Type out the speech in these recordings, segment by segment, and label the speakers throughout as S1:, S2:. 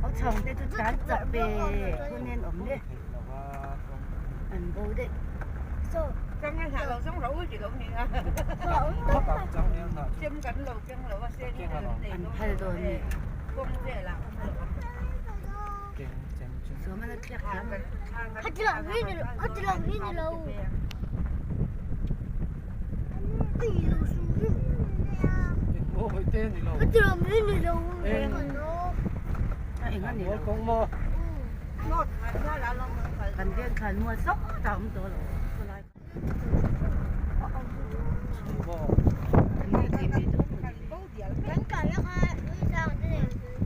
S1: Aw chhang te chu tlan chak ve thu nen awm le an bo daih. An phal dawn ni. Sawm an thlek thiam. Kan veng thlan mual sawk ta awm tawh lo khawlai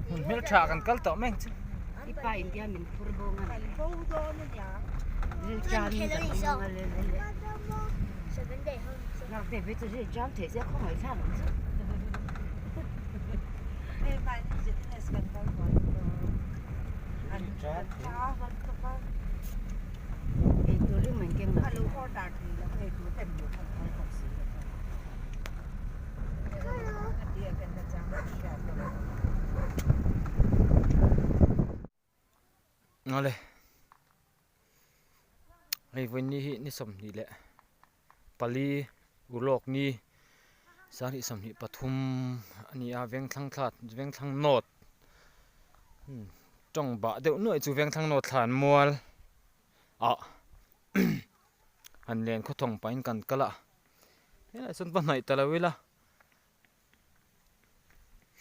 S2: Hmun hmeltha kan kal tawh mai ang chu.
S1: I pa in tia min phur bawng a rilṭam in kan awm ang a le le le Ngakte ve chu rilṭam theih se khawngaih thlak ang chu. Eitur rim an keng lo
S2: Awle hei vawiin hi ni 24 urlawk ni 23 a ni a vengthlang thla vengthlang nawt tawng bah deuh nuaih chu vengthlang nawt thlan mual ah han len khawthawng pahin kan kal a helaiah sawn va hnaih ta lo ila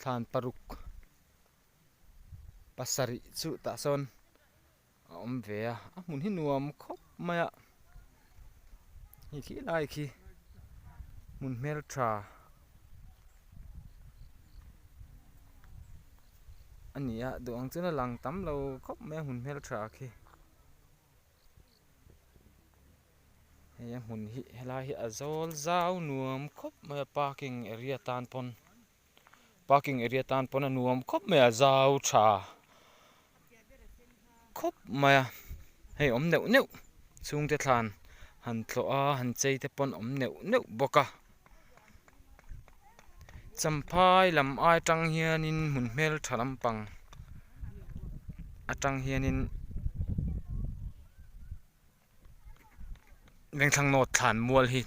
S2: thlan paruk pasarih chu tah sawn a awm ve a a hmun hi nuam khawp mai a hei khi lai khi hmun hmeltha a ni a duh ang chuan a lang tam lo khawp mai a hmun hmeltha khi. Hei a hmun hi helai hi a zawl zau nuam khawp mai a parking area tan pawn parking area tan pawn a nuam khawp mai a zau tha khawp mai a hei awm neuh neuh chhungte thlan han tlawh a han chei te pawn awm neuh neuh bawk a champhai lam ai tang hianin hmun hmeltha lampang atang hianin. Vengthlang nawt thlan mual hi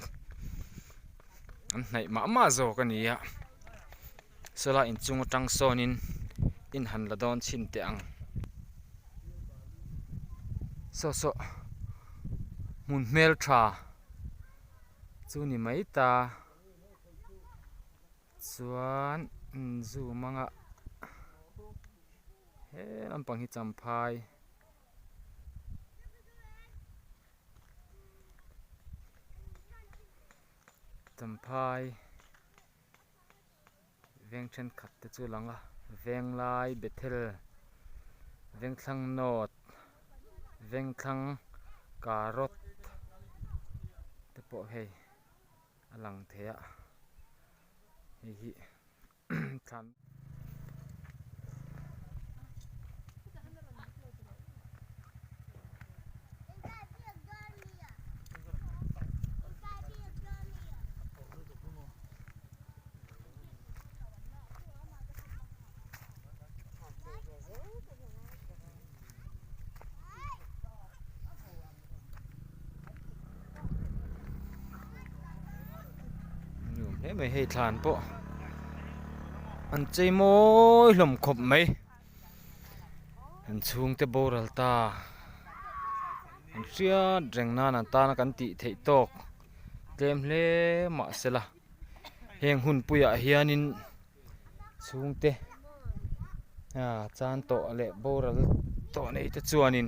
S2: an hnaih mah mah zawk a ni a sawlai inchung atang sawnin in han la dawn chhin teh ang saw saw hmun hmel tha chu ni mai ta chuan zoom anga he lampang hi champhai. Champhai veng thenkhat te chu a lang a Venglai Bethel Vengthlang North Vengthlang Carrot te pawh hei a lang thei a hei hi. thlan nuam hle mai hei thlan pawh an chei mawi hlawm khawp mai an chhungte boral ta an hriat reng nan an tana kan tih theih tawk tlem hle mahsela heng hun puiah hianin chhungte ah chan tawh leh boral tawh nei te chuanin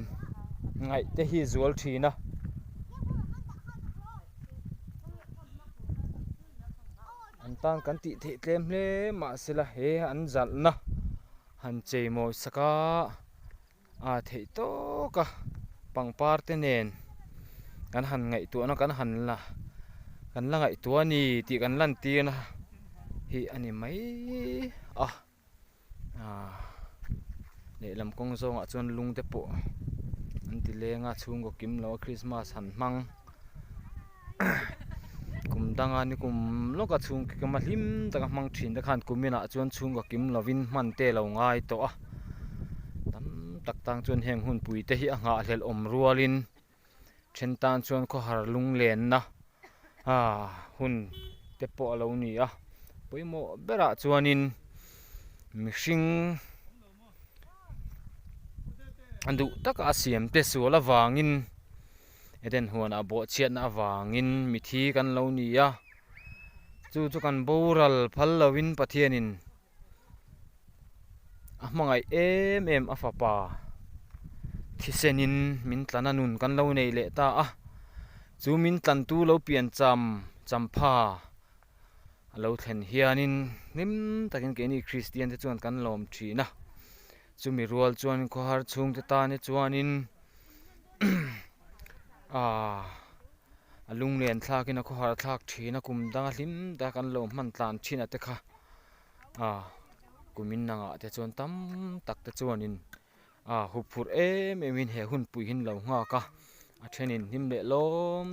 S2: ngaih te hi zual thin a. An tan kan tih theih tlem hle mahsela he an zalhna han chei mawi sak a ah theih tawk a pangpar te nen kan han ngaihtuahna kan han la kan la ngaihtuah a ni tih kan lantir na hi a ni mai a ah lehlam kawng zawngah chuan lung te pawh an ti leng a chhungkaw kim lo a krismas han hmang kum danga ni kum lawka chhungkaw kim a hlim taka hmang thin te khan kuminah chuan chhungkaw kim lovin hman te a lo ngai tawh a. tak tang chuan heng hunpui te hi a nghahhlelh awm rualin then tan chuan khawhar lunglenna ah hun te pawh a lo ni a pawimawh berah chuanin mihring a duh taka a siam te sual avangin Eden huanah bawhchhiatna avangin mithi kan lo ni a chu chu kan boral phal lovin Pathianin a hmangaih em em a fapa thisenin min tlana nun kan lo nei leh ta a chu min tlantu lo pian cham champha a lo thlen hianin hlim takin keini Kristian te chuan kan lawm thin a chumi rual chuan khawhar chhungte tan hi chuanin aaa a lunglen thlakin a khawhar thlak thin a kum danga hlim tak an lo hman tlan thin a te kha. A kumin nangah te chuan tam tak te chuanin a hup phurh em em in he hunpui hi an lo nghak a a thenin hlim leh lawm.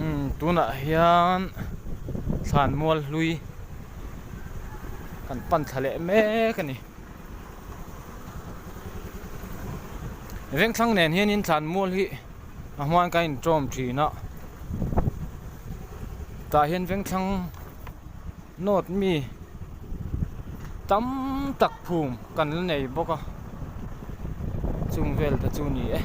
S2: Umm tunah hian thlan mual hlui kan pan thla leh mek a ni vengthlang nen hianin thlan mual hi a hmain kan intawm thin a tah hian vengthlang Note mi tam tak phum kan la nei bawk a chung vel te chu ni e.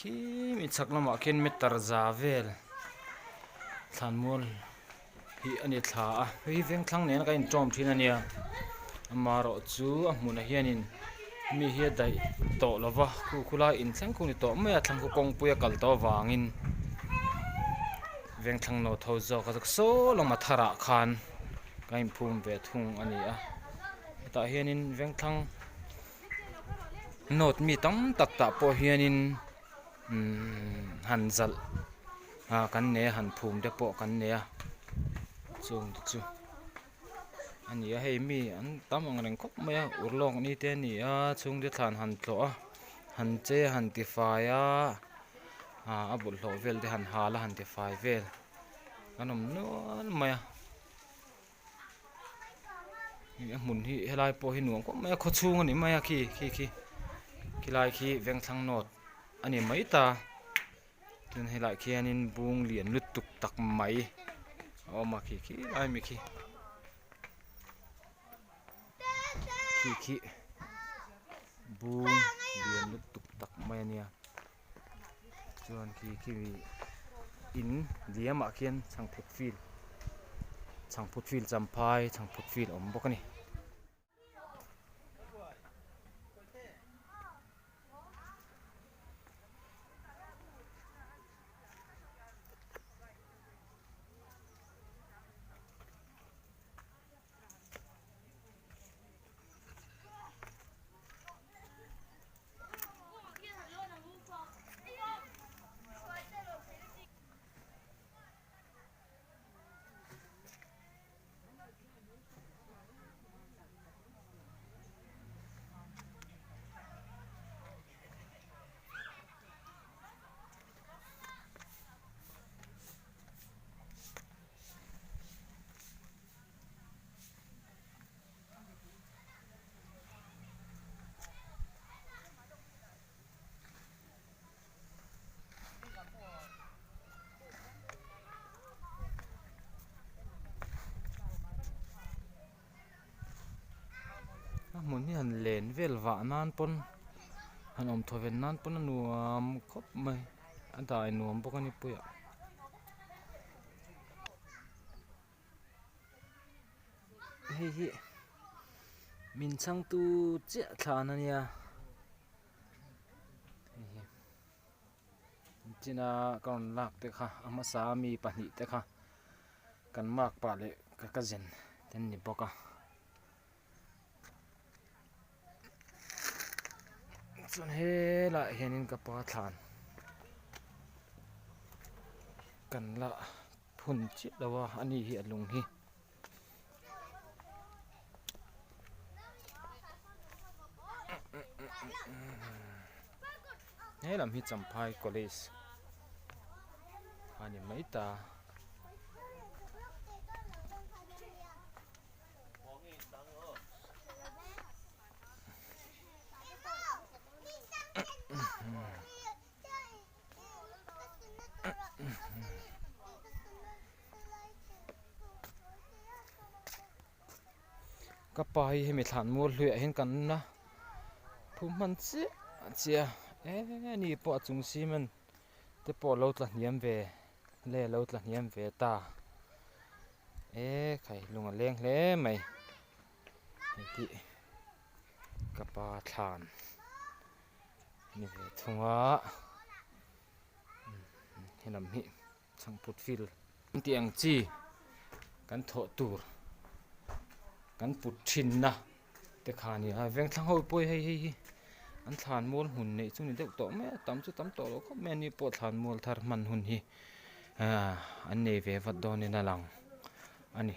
S2: Khi mi chhak lamah khian meter za vel thlanmual hi a ni thla a hei hi vengthlang nena kan intawm thin a nia amaherawh chu a hmunah hianin mi hi a daih tawh lo va khu khu lai inthleng khu ni tawh mai a thlang khu kawngpui a kal tawh avangin vengthlang nawt ho zawk a saw lama tharah khan kan inphum ve thung a ni a hetah hianin vengthlang. Note mi tam tak tah pawh hianin umm han zalh ah kan nei a han phum te pawh kan nei a chung te chu a ni a hei mi an tam ang reng khawp mai a urlawk ni te a ni a chhungte thlan han tlawh a han che han ti fai a ah a bawlhhlawh vel te han hal a han ti fai vel an awm nual mai a. A hmun hi helai pawh hi nuam khawp mai a khawchhung a ni mai a khi khi khi khilai khi vengthlang note a ni mai ta chuan helaiah khianin bung lian lutuk tak mai a awm a khi khi lai mi khi khi khi bung lian lutuk tak mai a nia chuan khi khi in diamah khian chhangphut field chhangphut field champhai chhangphut field a awm bawk a ni. hmun hi han len vel vah nan pawn han awm thaw ven nan pawn a nuam khawp mai a dai nuam bawk a ni puiah. Hei hi min chhangtu chiah thlan a nia hei hi china ka rawn lak te kha a hmasa ami pahnih te kha kan mark pah leh ka cousin te an ni bawk a chuan helaiah hianin ka pa thlan kan la phun chiah lo a ani hi a lung hi. He lam hi Champhai college a ni mai ta. Ka pa hi hemi thlan mual hluiah hian kan la phum hman chiah chiah a e ni pawh a chung cement te pawh a lo tla hniam ve le a lo tla hniam ve ta e khai lung a leng hle mai hei hi ka pa thlan ni ve thung a helam hi chhangphut field tih ang chi kan thawh tur kan put thinna te kha a ni a vengthlang ho pawh hei hei hi an thlan mual hmun neih chu ni deuh tawh mai a tam chu tam tawh lo khawp mai a ni pawh thlan mual thar hman hun hi ahh an nei ve vat dawnin a lang a ni.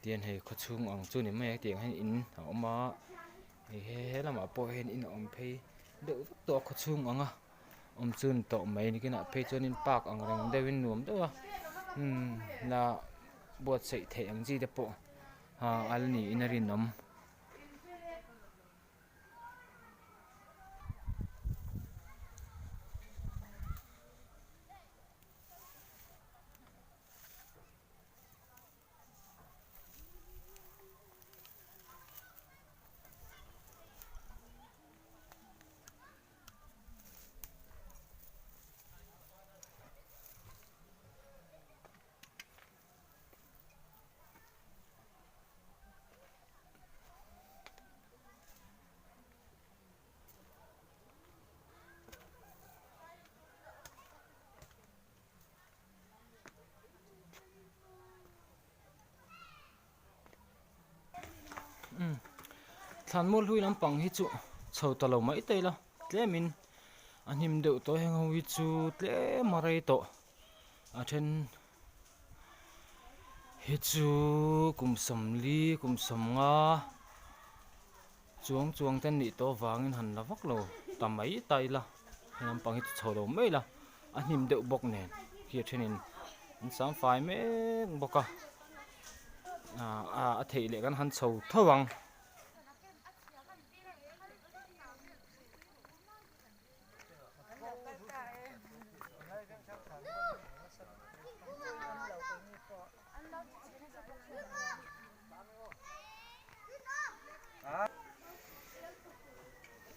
S2: Tihian hei khawchhung ang chu ni mai a tiang hian in a awm a hei he lamah pawh hian in a awm phei deuh vek tawh a khawchhung ang a awm chu ni tawh mai nikinah phei chuanin park ang reng deuhin nuam deuh a umm la buatsaih theih ang chi te pawh ah a la niin a rinawm. Thlanmual hlui lampang hi chu chho ta lo mai ta ila tlemin a hnim deuh tawh heng ho hi chu tlem a rei tawh a then. Hi chu kum sawmli kum sawmnga chuang chuang te an nih tawh avangin han la vak lo ta mai ta ila he lampang hi chu chho lo mai ila a hnim deuh bawk nen khi a thenin an sang fai mek bawk a ah a theih leh kan han chho tho ang.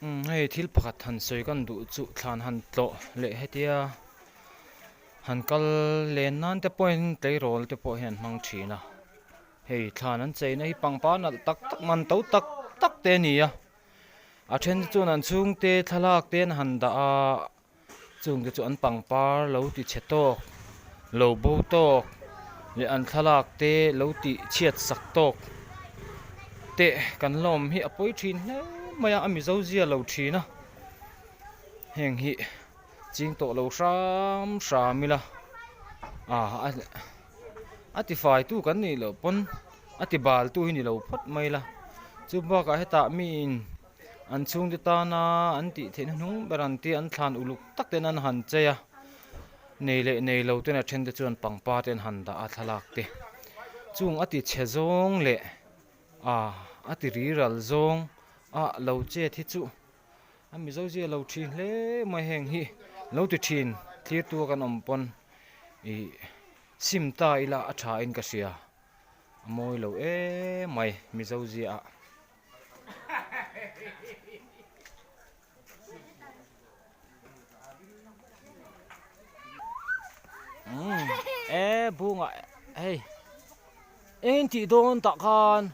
S2: Umm hei thil pakhat han sawi kan duh chu thlan han tlawh leh hetia han kal len nan te pawhin tleirawl te pawh hian an hmang thin a hei thlan an cheina hi pangpar nalh tak tak man to tak tak te a ni a. A then te chuan an chhungte thlalak te an han dah a chungte chu an pangpar lo ti chhe tawk lo bo tawk leh an thlalak te lo tih chhiat sak tawk te kan la awm hi a pawi thin hle mai a a mizo zia lo thin a heng hi ching tawh lo hram hram ila ah a ti fai tu kan nih loh pawn a ti bal tu hi ni lo phawt mai la chu bakah hetah miin an chhungte tana an tih theihna hnung ber an tia an thlan uluk tak ten an han chei a nei leh nei lo ten a then te chuan pangpar te an han dah a thlalak te chung a ti chhe zawng leh ah a ti riral zawng a lo chet hi chu a mizo zia lo thin hle mai heng hi lo ti thin thlir tu a kan awm pawn ih. Sim ta ila a tha in ka hria. A mawi lo em mai Mizo zia ah. Umm e bunga hei eng tih dawn tah khan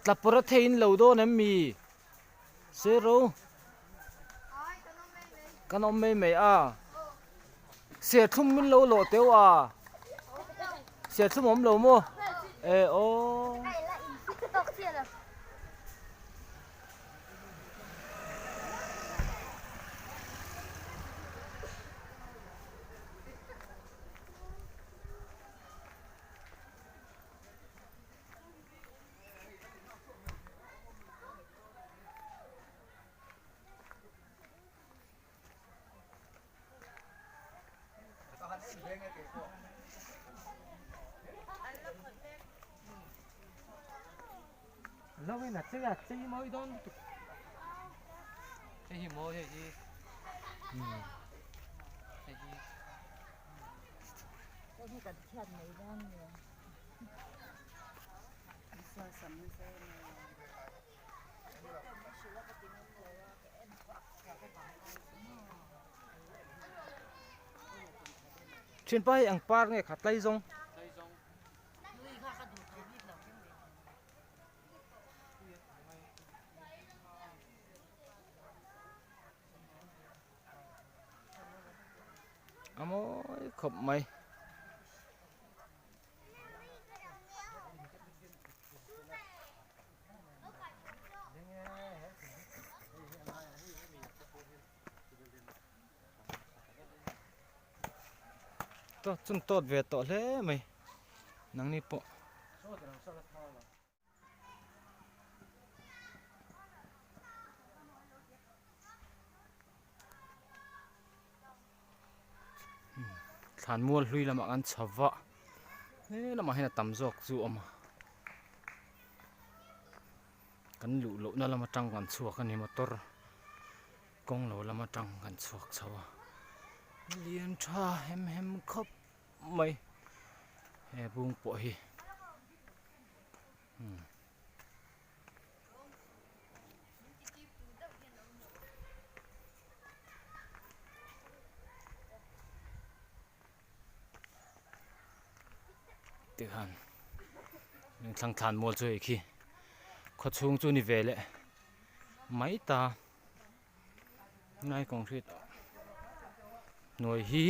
S2: tlapawrh a theiin lo dawn em mi Sir ro kan awm mai mai a serthlum min lo lawh teuh a serthlum a awm lo maw e aw. Thinpa hi eng par nge kha tlai zawng. A mawi khawp mai. Tawt chun tawt ve tawh hle mai nangni pawh. Thlan mual hlui lamah kan chho va he lamah hian a tam zawk chu a awm a kan luh lohna lam atang kan chhuak a ni motor kawng lo lam atang kan chhuak chho a lian tha hem hem khawp mai he bung pawh hi. Tikhan thlang thlan mual chu hei khi khaw chhung chu ni ve leh mai ta ngai concrete hnuai hi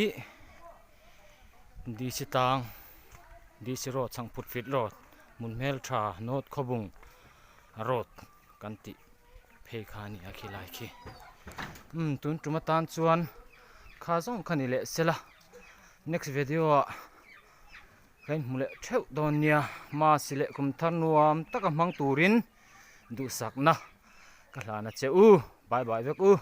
S2: D C tlang D C road chhangphut fit road hmun hmel tha north khawbung road kan tih phei kha a ni a khilai khi umm tun tum atan chuan kha zawng kha ni leh sela next video ah ka inhmu leh theuh dawn nia masi leh kum thar nuam taka hmang turin duhsakna ka hlan a che u bye bye vek u.